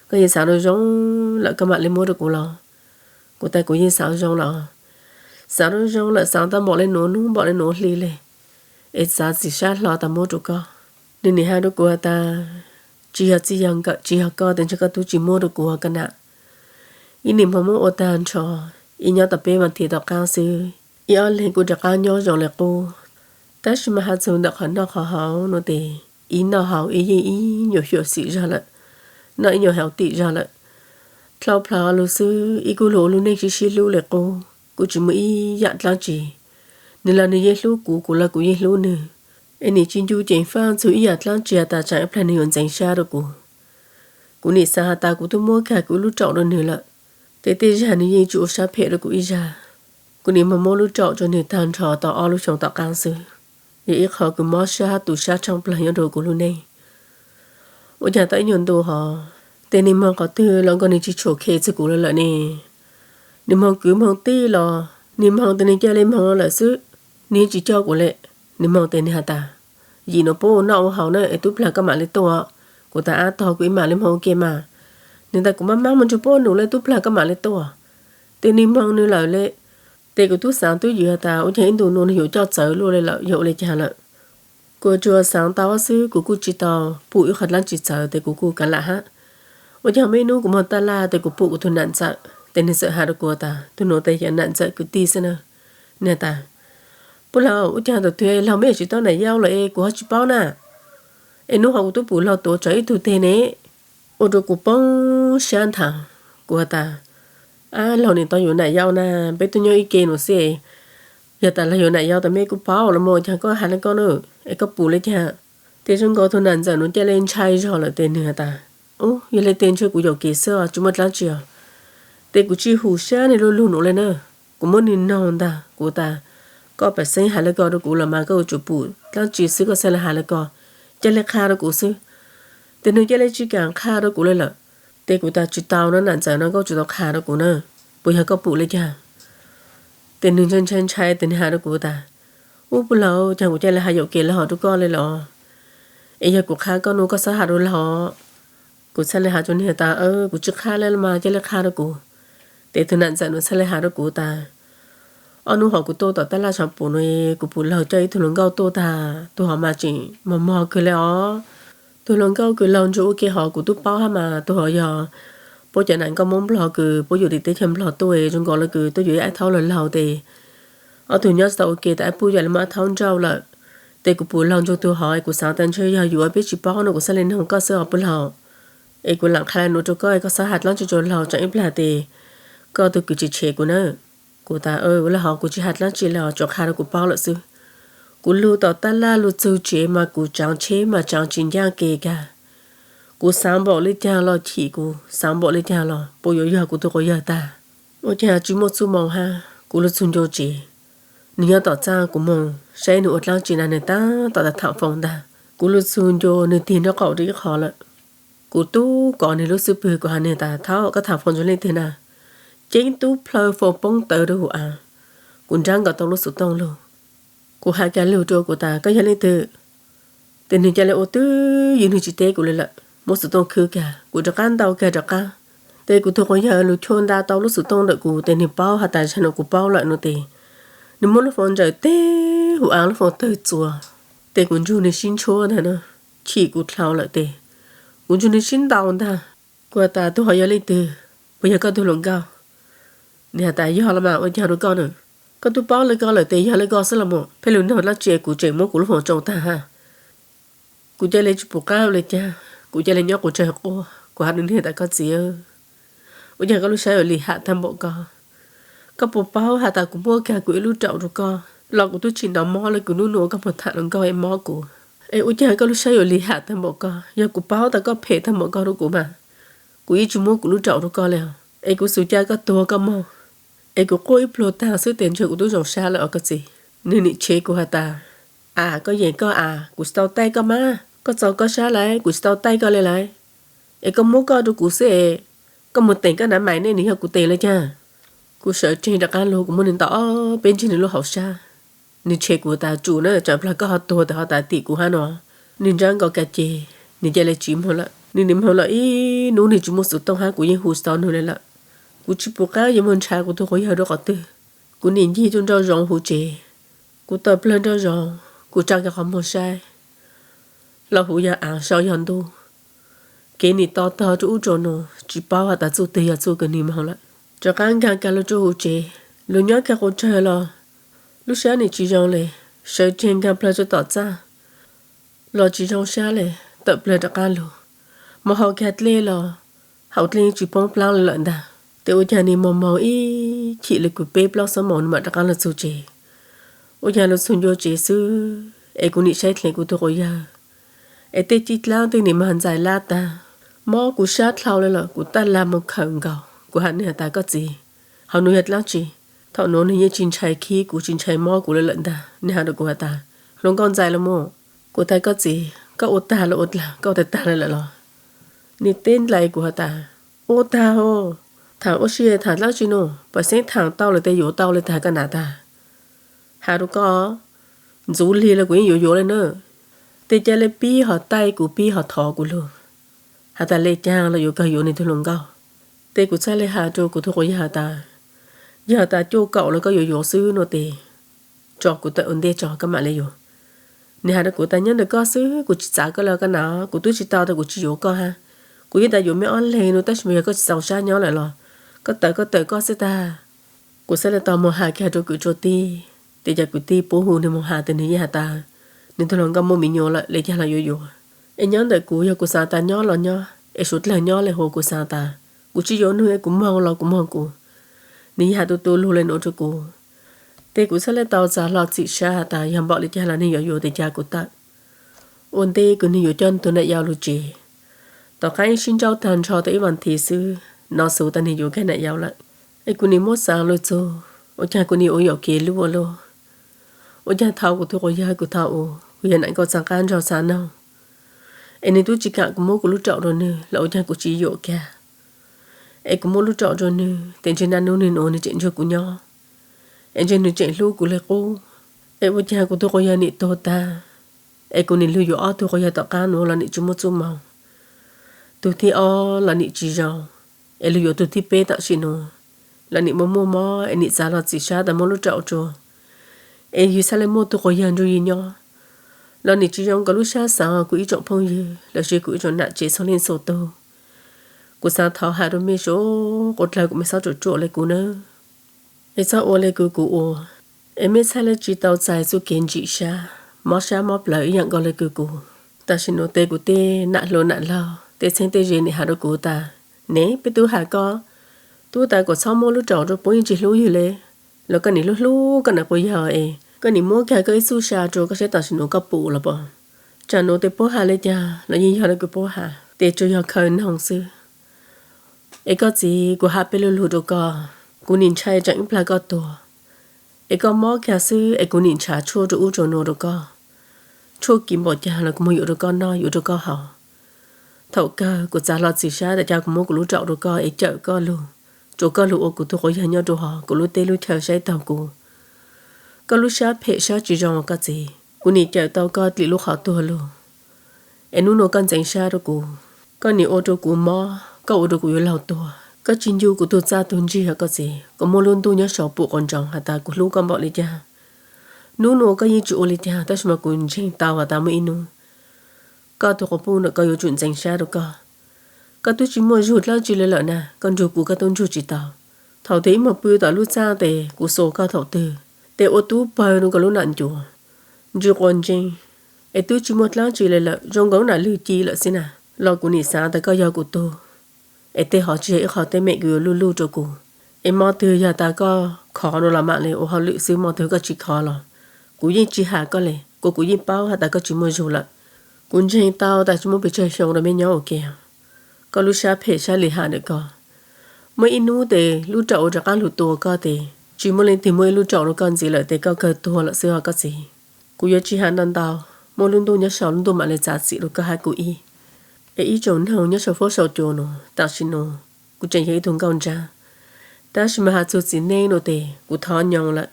koj yeej xaav zoo zoo lawm koj mam le muab rua kuv los? Kuv tas kuv yeej xaav zoo lawm, xaav zoo zoo lawm, xaav tau npaum le nuav nub npaum le nuav hli le, es xaav txiv sab hlo tas muab rua koj. Nwg nim has rua kuv has tas, tsis yog txij yog nkawm tsis yog koj tes ntshe koj tub tsis muab rua kuv koj nam. Ib nim moog muab ua tag nrho, ib nyob tau peb vas thiv tom qaab xwb, ib ob leeg kuj rov qaab nyob zoo le qub. Tab sis mas has txug ntawm qhov noj qhov haus nuav tes, ib noj haus ib yeej ib nyuas xyuam xim zog lawm, noj ib nyuas haus tim zog lawm. Dlhau plhawv lug xwb, ib kuj lug ua lub neej sib sib hlub le qub, kuj tsis muaj ib yaam dlaab tsi. Nwg los nwg yeej hlub kuv, kuv los kuv yeej hlub nwg. Es nim tsis ncu ceev faj txug ib yaam dlaab tsi has tas tsaam ib plag nwg yuav ntxeev sab rua kuv. Kuv nim xaav has tas kuv tub muab kag kuv lub tsaum rua nwg lawm, tes tej zag nwg yeej tsis ua sab phem rua kuv ib zag. Kuv nim moog muab lub tsaum rua nwg tag nrho tau ob lub xyoo tom qaab xwb, yog ib qho kws mob sab hab tu sab tshaaj plawg nyob rua kuv lub neej. Ua caag tau ib nyuag ntu hov, tes nwg moog qhov twg los nkaus nwg tsis tshua khe txug kuv le lawm ne. Nwg moog kwv moog tij los nwg moog tes nwg ca le moog lawm xwb, nwg tsis coj kuv le. Nwg moog tes nwg has tas, yim nuav puab ua noj ua haus na es tub plag koj mam le tuaj. Kuv tas ab tog kuv ib mam le moog ua ke mas. Nwg tas kuv maj maj moog nrug puab num le tub plag koj mam le tuaj. Tes nwg moog nwg lawm le, tes kuv tub xaav tub ywm has tas ua caag ib ntu nuav nwg yuav coj txawv luaj le lawm yog ua le caag lawm. Kuv tsuas xaav tau xwb, kuv kuj tsis tau pum ib qho dlaab tsi txawv tes kuv kuj kav lam hab. Ua caag muaj ib nub kuv moog taj laj tes kuv pum kuv tug nam ntxawm, tes nwg txawm has rua kuv tas, tug nuav tes yog nam ntxawm kwv tij xwb na. Nwg has tas, puab laug, ua caag thaum twg laug meb tsis tau nam yau lawm es kuv ho tsis paub na? Es nub hov kuv tub pum laug tuav tsawv ib tug teg ne. Ua rua kuv poob sab nthav. Kuv has tas, ab, laug nim tau yuav nam yau na, peb tub nyob ib ke nuav xwb. Yog tas laug yuav nam yau tas meb kuj paub los mas, ua caag koj has le koj na, es koj pum le caag? Tes zoo nkaus tug nam ntxawm nuav ca le ntshai zog lawm tes nwg has tas, ub, yog le tes ntshe kuv yaum kev xwb os, tsis muaj dlaab tsi os. Tes kuv tsis hum sab nwg lug lug nuav le na, kuv muab nwg noog ntag. Kuv tas, koj pam xeeb has le ko rua kuv los mas koj yuav tsum pum dlaab tsi xwb koj txhaj le has le ko, ca le qha rua kuv xwb. Tes nwg ca le tsis kaam qha rua kuv le lawm. Tes kuv tas, tsis tau na nam ntxawm no, koj yuav tsum tau qha rua kuv na, puas yog koj pum le caag? Tes nwg ntshai ntshai ntshai tes nwg has rua kuv tas, ub, puab laug, caag kuv ca le has yaum kev le hov rua koj le los? Es yog kuv qha koj nuav koj xob has rua laug. Kuv txhaj le has rua nwg tas, kuv tsis qha le los mas ca le qha rua kuv. Tes tug nam ntxawm nuav txhaj le has rua kuv tas, ob nub hov kuv tuaj tom taj laj tshav puv nuav, kuv pum laug coj ib tug hluas nkauj tuaj tag, tug hov mas tseem mos mos kawg le os. Tug hluas nkauj kws laug ntsuag ua ke hov kuv tub paub hab mas, tug hov yog puab cov nam nkauj Moob Nplog kws puab yuav tim teb chaws Nplog tuaj, zoo nkaus le kws tuaj yuav ib aib thaub laug laug tes, ob tug nyob tsis tau ua ke tas aib puj yam le muaj aib thaub nrauj lawm. Tes kuv pum laug ntsuag tug hov es kuv xaav tas ntshe yog yuav peb tsis paub no kuv txhaj le noog koj xwb os puab laug. Es kuv lam qha le nuav rua koj, koj xob has dlaab tsi rua laug, tsaam ib plag tes koj tug kwv tsis tshev kuv na. Kuv tas, ua le hov kuv tsis has dlaab tsi le os, tsuas qha rua kuv paub lawm xwb. Kuv lug tom taj laj lug txug tsev mas kuv tsaav tsheb mas tsaav tsis ncaaj ke kag. Kuv xaav npaum le caag los chim, kuv xaav npaum le caag los puas yuav yog kuv tug quas yawg tag. Ua caag tsis muaj txuj moo hab, kuv lug txug ncua tsev. Nwg nyob tom txaj, kuv moog saib nwg ua dlaab tsi na, nwg tab tom tham foos ntag. Kuv lug txug ncua nwg tig nraub qaum rua ib qho lawm. Kuv tub kov nwg lub xub pwg, kuv has nwg tas, thaub, koj tham foos ntsuag leej twg na? Ceeb tub plhaw foos poob tawv rua huv av. Kuv nrab nkaus tau lub xuv tooj lug. Kuv has kag lug rua kuv tas, koj yog leej twg? Tes nwg ca le ua twb ywm, nwg tsis teb kuv le lawm, muab xuv tooj khwb kag, kuv rov qab ntaus kag rov qab. Tes kuv tug quas yawg lug chua nta tau lub xuv tooj ntawm kuv tes nwg paub has tas zag nuav kuv paub lawm no tes, nwg muab lub foos ntsawm teg huv av, lub foos tawg txuas. Tes kuv nrug nwg sib ntshuab ntag na, chim kuv dlhau lawm tes kuv nrug nwg sib ntaus ntag. Kuv has tas, tug hov yog leej twg? Puas yog koj tug hluas nkauj? Nwg has tas, yog los mas, ua caag rua koj na? Koj tub paub le ko lawm tes yog le ko xwb los mas, pheej lug noog dlaab tsi kuv tseem muab kuv lub foos tsoo tag hab. Kuv cia li tsis pum qab ua li cas, kuv cia li nyob quas tsawg quaj, kuv hais rau nws tas, koj txiv, ua cas koj lub siab yuav lim ham tag npaum ko? Koj puas paub has tas kuv muaj kiag kuv ib lub raum rau koj los kuv twb tsis hnov mob li, kuv hnub nua koj mus tham hluas nkauj es mob kuv. Es ua cas koj lub siab yuav lim ham tag npaum ko? Yog kuv paub tas koj phem tag npaum ko rau kuv mas kuv yeej tsis muab kuv lub raum rau koj li. Es kuv xub ca koj tuag koj moog, es kuv quaj ib pluag tag xwb tes ntshe kuv twb zoo sab lawm os koj txiv. Nws nim tshev kuv has tas, a, koj yeem koj a, kuv tsis tau taij koj mas, koj txaus koj sab lawm, kuv tsis tau taij koj li lawm. Es koj muab koj rau kuv xwb es, koj mus teem koj nav mais nej, nws yog kuv tes li cas? Kuv sawv tsees rov qab lug, kuv muab nws ntaus ob peb ntsig nws lub hauv sab. Nws tshev kuv tas, tsum na, tsam plag koj ho tuag tas ho tas tim kuv hab no. Nws ntsab nkaus kas ces nws cia li tsis moog lawm. Nws nim moog los ib hnub nws tsis muaj xov tooj hab kuv yeej hu tsis tau nws li lawm. Kuv tsis pum qab yuav moog ntshav kuv tug quas yawg rau qhov twg. Kuv nim ncig tuaj nraum zoov huv tsev, kuv tawm plawg nraum zoov, kuv tsa kiag qhov muag saib, los huv yog av, sau yog ntuj. Kev nim to tog rau ub rau no, tsis paub has tas txuj twg yog txuj kws nim moog lawm. Rov qab nkaag kag lug rua huv tsev, lug nyob kag quas tsawg los lub sab nim tsis zoo le, sawv tsees nkaag plawg rua tom txaj los tsis zoo sab le, tawm plawg rov qab lug, moog haus kag dlej los hauv dlej tsis poob plaab le lawm ntag. Tes ua caag nim moog moog ib chim le kws peb plaub xuab moos nws mam rov qab lug txug tsev. Ua caag lug txug ncua tsev xwb es kuv nim saib dlev kuv tug quas yawg, es tej cib dlaab twg nim moog ntxais lab tag, mob kuv sab dlhau le lawm, kuv taj lag moog khawm nkaus. Kuv has nwg has tas, koj txiv, hauv nuav yog dlaab tsi? Thaum nuav nwg yeej tsis ntshai khib kuv tsis ntshai mob kuv le lawm ntag. Nwg has rua kuv has tas, hluas nkauj ntxais los mas. Kuv tas, koj txiv, koj ua tag los ua dlaag, koj ua tag tag le lawm los? Nwg teb nrug kuv has tas, ua tag hos, thaam ua si thaam dlaab tsi nuav, pam xeeb thaam tau lawm tes yuav tau le tag koj nam tag. Has rua koj, ntxuv lig los kuv yeej yuav yuav le na. Tes ca le pib hos taij kuv, pib hos thov kuv lug has tas le caag los yuav kawg yuav nwg tug hluas nkauj. Tes kuv txhaj le has rua kuv tug quas yawg has tas, yog tas cuaj kaum los koj yuav yuav xwb nuav tes tso kuv tawm ua ntej tso koj mam le yuav. Nwg has rua kuv tas, nyob ntawm koj xwb, kuv tsis txav koj le koj nam, kuv tub tsis tau tas kuv tsis yuav koj hab. Kuv yeej tas yuav mej ob leeg nuav tab sis mas yog koj tsis txaus sab nyob lawm los koj tawm koj tawm koj xwb tag. Kuv txhaj le tau moog has kiag rua kwv rua tij, tes ca kwv tij pub hu nwg moog has tes nwg yeej has tas nwg tug hluas nkauj muaj me nyuam lawm le caag los yuav yuav. Es nyob ntawm kuv yog kuv xaav tas nyob los nyob, es suav dlawg nyob le hov kuv xaav tas kuv tsis yuav nwg es kuv moog los kuv moog kuv. Nwg yeej has tu tu lug le nuav rua kuv. Tes kuv txhaj le tau txav hlo txim sab has tas yog npaum le caag los nwg yuav yuav tes ca kuv tawm ua ntej kws nwg yuav coj nwg tug nam yau lug tsev. Tom qaab ib sib nrauj tag nrho tau ib vas thiv xwb, nov xov tas nwg yuav kag nam yau lawm. Es kuv nim muab xaav lug txug, ua caag kuv nim ua yuam kev luj ua luaj. Ua caag thaum kuv tug quas yawg kws thaum u kuv yog nam nkauj txav qab nrog xaav noog, es nwg tub tsis kaam kuv muab kuv lub raum rua nwg los ua caag kuv tsis yuam kag. Es kuv muab lub raum rua nwg tes ntshe naj nub nwg nuav nwg tseem nrug kuv nyob, es ntshe nwg tseem hlub kuv le qub. Es ua caag kuv tug quas yawg nim tuag tag, es kuv nim lug yuav ob tug quas yawg tom qaab nuav los nim tsis muaj txuj moog. Tug thib ob los nim tsis zoo, es lug yuav tug thib peb tam sim nuav los nim muaj muaj mob es nim txav hlo txim sab tas muab lub raum rua, es yug txhaj le muaj tug quas yawg nrug yug nyob. Los nim tsis zoo kuv lub sab xaav kuv ib tsoom phooj ywg los sis kuv ib tsoom nam tsev txhua leej txhua tug. Kuv xaav thov has rua mej sua, quas dlawg kuv mej txhob ruam ruam le kuv nawb. Es txhob ua le kuv kuv ua, es mej txhaj le tsis tau txais txuj kev ntsim sab, mob sab mob plawv ib yaam nkaus le kuv kuv. Tam sim nuav tes kuv tej nam hluas nam laug tej txheeb tej ze nim has rua kuv tas, ne peb tub has koj, tub tas kom txhob muab lub raum rua puab yeej tsis hlub yug le, los koj nim hlub hlub koj nam quas yawg es koj nim muab kag koj ib txuj sa rua koj saib tam sim nuav koj pum los pom. Tsam nuav tes puab has le caag los yeej yog le kuv puab has, tes tsuas yog khaws noog xwb. Es koj txiv, kuv has peb lu lug rua koj, kuv nim ntshai tsam ib plag koj tuag, es koj mob kag xwb es kuv nim nrhav tshuaj rua ub rua nuav rua koj. Tshuaj kim npaum caag los kuv muab yuav rua koj noj yuav rua koj haus. Thaum kawg kuv txav hlo txim sab tas ca kuv muab kuv lub raum rua koj es cawm koj lug, rua koj lug ua kuv tug quas yawg nyob rua hov, kuv lub teb lub chaw saib taug kuv. Koj lub sab phem sab tsis zoo koj txiv, kuv nim cawm tau koj dlim lub qhov tuag lug, es nub nuav koj ntxeev sab rua kuv, koj nim ua rua kuv mob, koj ua rua kuv yuav laug tuag. Koj tsis ncu kuv tug txaj tug ntsig os koj txiv, kuv muaj lub ntuj nyob sau pum quas ntsoov has tas kuv hlub koj npaum le caag. Nub nuav koj yeej tsis ua le caag tab sis mas kuv ntseeg tau has tas muaj ib nub koj tug quas puj ntawm koj yuav tsum ntxeev sab rua koj. Koj twb tsis muaj zug dlaab tsi le lawm na, koj nrug kuv koj tub nrug tsis tau. Thaum tes ib muag pw tom lub txaj tes kuv xuas koj thaum twg, tes ua tub pawg rua koj lub nam ncuav, ntsws quas ntseeg, es twb tsis muaj dlaab tsi le lawm, zoo nkaus nam lwg ci lawm xwb na. Los kuv nim xaav tas koj yog kuv tug, es tej hov tsis yog ib qho teeb meem kws yuav luj luj rua kuv. Es mo twg yog tas koj khov no los mam le ua hauj lwm xwb, mo twg koj tsis khov los kuv yeej tsis ham koj le, kuv kuv yeej paub has tas koj tsis muaj zug lawm. Kuv ntseeg tau tas tsis muaj pes tsawg xyoo rua mej nyob ua ke. Koj lub sab phem sab lim ham ntawm koj, muaj ib nub tes lub raum ua rov qaab lug tua koj tes tsis muaj leej twg muaj ib lub raum rua koj ntxiv lawm tes koj kawg tuag lawm xwb os koj txiv. Kuv yuav tsis has ntau ntau, muaj lub ntuj nyob sau lub ntuj mam le txav txim rua koj hab kuv ib. Es ib tsoom noog nyob sau fuab sau cua nuav, tam sim nuav kuv tseem yog ib tug nkauj ntsab, tab sis mas has txug txiv neej nuav tes kuv thov nyoos lawm.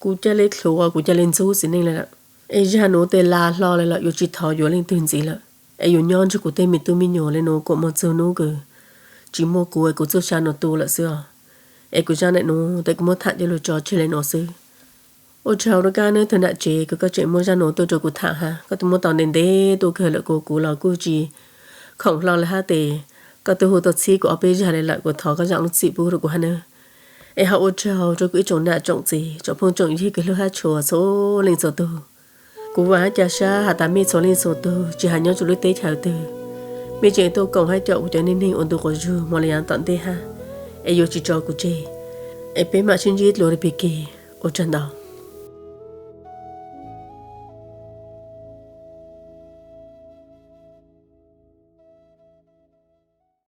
Kuv ca le dlhuav, kuv ca le ntxub txiv neej le lawm. Es zag nuav tes las hlo le lawm, yuav tsis thov yuav leej twg ntxiv lawm. Es yuav nyob nrug kuv tej me tub me nyuam le nuav kuam moog txug nub kws tsis muaj kuv es kuv txuj sa nuav tu lawm xwb os. Es kuv zaj nam nuav tes kuv muab tham coj lug tso tseg le nuav xwb. Ua tsaug rua koj neb tug nam tsev kws koj tseem muab zaj nuav tuaj rua kuv tham hab koj twb muab tau ntev ntev tuaj kawg lawm, kuv kuv los kuj tsis khoom hlo le hab tes koj twb hu tau txhib kuv ob peb zag le lawm, kuv thov koj zaam lub txim pub rua kuv hab nawb. Es ho ua tsaug rua kuv ib tsoom nam tsoom txiv tsoom phooj tsoom ywg kws hlub hab tshua txhua leej txhua tug. Kuv vaam hab ca sab has tas mej txhua leej txhua tug tsis has nyob rua lub teb chaws twg, mej tseem tuaj koom hab caum kuv cov neej neeg ua ntu quas zug moog le yaav tom ntej hab, es yuav tsis tso kuv tseg. Es peb mam sib ntsib dlua rua pig kig, ua tsaug ntau.